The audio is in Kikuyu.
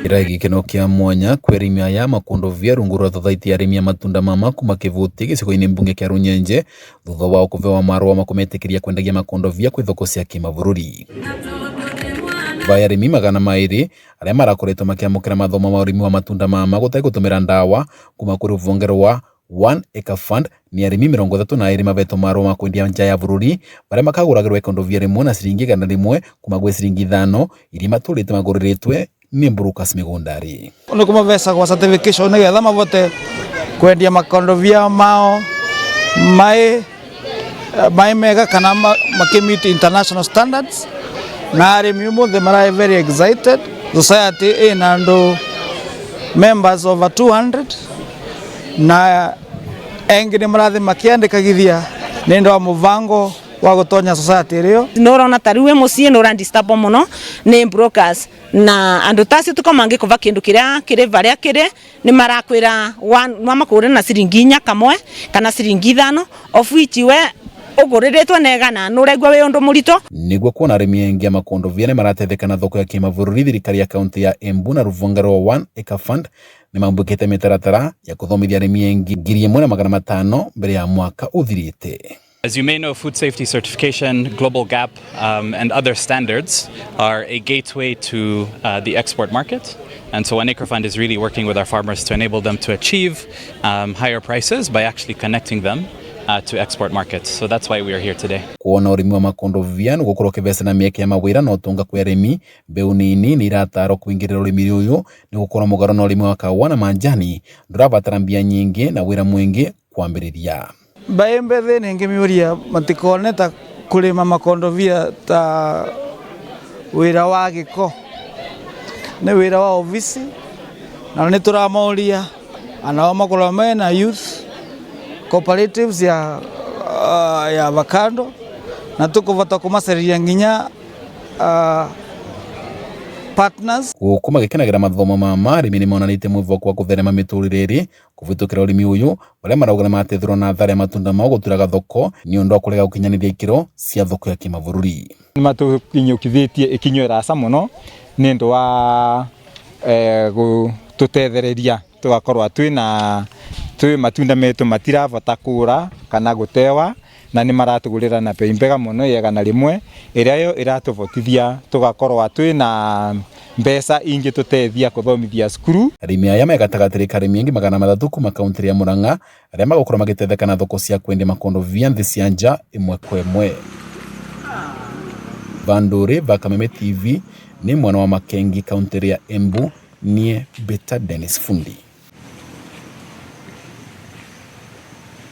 Kĩraĩ gĩkeno kĩa mwanya kwĩ arĩmi aya makondobia rungu rwa thothaitĩ ya arĩmi a matunda mama kuma Kĩbũtĩ gĩcigo-inĩ mbunge kĩa Runyenje thutha wao kũbewa marũa ma kũmetĩkĩria kwendagia makondobia kwĩ thoko cia kĩmabũrũri. Vaya arĩmi 200 arĩa marakoretwo makĩamũkĩra mathomo ma ũrĩmi wa matunda mama gũtegũtũmĩra ndawa kuma kũrĩ rũhonge rwa One Acre Fund nĩ arĩmi 32 mavetwo marũa ma kwendia nja ya bũrũri barĩa makagũragĩrwo ikondobia rĩmwe na ciringi 100 kuma gwĩ ciringi 5 iria matũrĩte magũrĩrĩtwe nĩ brokers mĩgũnda-rĩ. Nĩ kũmavecagwo certification nĩgetha mavote kwendia makondobia mao mai mega kana makĩ meet international standards. Na arĩmi ũmũthĩ maraĩ very excited. Society ĩna andũ members over 200, na engĩ nĩ marathiĩ makĩandĩkagithia nĩ ũndũ wa mũbango wa gũtonya society ĩrĩo. Nũrona ta rĩu wĩ mũciĩ nũra disturb mũno nĩ brokers na andũ ta acio tuko mangĩkũva kĩndũ kĩrĩa kĩrĩ varĩa kĩrĩ nĩ marakwĩra wamakũrĩra na ciringi 4 kamwe kana ciringi 5, of which we ũgũrĩrĩtwo na 100 nũraigua wĩ ũndũ mũritũ. Nĩguo kuona arĩmi aingĩ a makondobia nĩ maratetheka na thoko ya kĩmabũrũri, thirikari ya kaunti ya Embu na rũhonge rwa One Acre Fund nĩ mambũkĩte mĩtaratara ya kũthomithia arĩmi aingĩ 1500 mbere ya mwaka ũthirĩte. As you may know, food safety certification, Global Gap, and other standards are a gateway to the export market. And so One Acre Fund is really working with our farmers to enable them to achieve higher prices by actually connecting them to export markets. So that's why we are here today. Kuona ũrĩmi wa makondobia nĩ gũkorwo ũkĩvecana mĩeke ya mawĩra na ũtonga kwĩ arĩmi, mbeũ nini nĩ iratarwo kũingĩrĩra ũrĩmi ũyũ nĩ gũkorwo mũgarũ na ũrĩmi wa kahũa na manjani ndũrabatara mbia nyingĩ na wĩra mũingĩ kwambĩrĩria. Mbaĩ mbethĩ nĩngĩmĩũria matikone ta kũrĩma makondobia ta wĩra wa gĩko, nĩ wĩra wa obici, na nĩ tũramoria anao makorwo mena youth cooperatives ya avocado, na tũkũbota kũmacereria nginya partners. Gũkũ magĩkenagĩra mathomo mama, arĩmi nĩ monanĩtie mwĩvoko wa kũtherema mĩtũrĩre ĩrĩ kũvĩtũkĩra ũrĩmi ũyũ barĩa marauga nĩ matethũrwo na athari ya matunda mao gũturaga thoko nĩ ũndũ wa kũrega gũkinyanĩria ikĩro cia thoko ya kĩmabũrũri. Nĩ matũkinyũkithĩtie ikinyo iraca mũno nĩ ũndũ wa gũtũtethereria tũgakorwo twĩna twĩ matunda metũ matirabota kũra kana gũtewa, na nĩ maratũgũrĩra na bei mbega mũno ya 100 ĩrĩa yo ĩratũbotithia tũgakorwo twĩna mbeca ingĩ tũtethia kũthomithia cukuru. Arĩmi aya me gatagatĩ ka arĩmi aingĩ 300 kuma kaunti ya Murang'a arĩa magũkorwo magĩtetheka na thoko cia kwendia makondobia nthĩ cia nja ĩmwe kwa ĩmwe. Vandũrĩ va Kameme TV nĩ mwana wa Makengi kaunti ya Embu, niĩ Beta Dennis Fundi.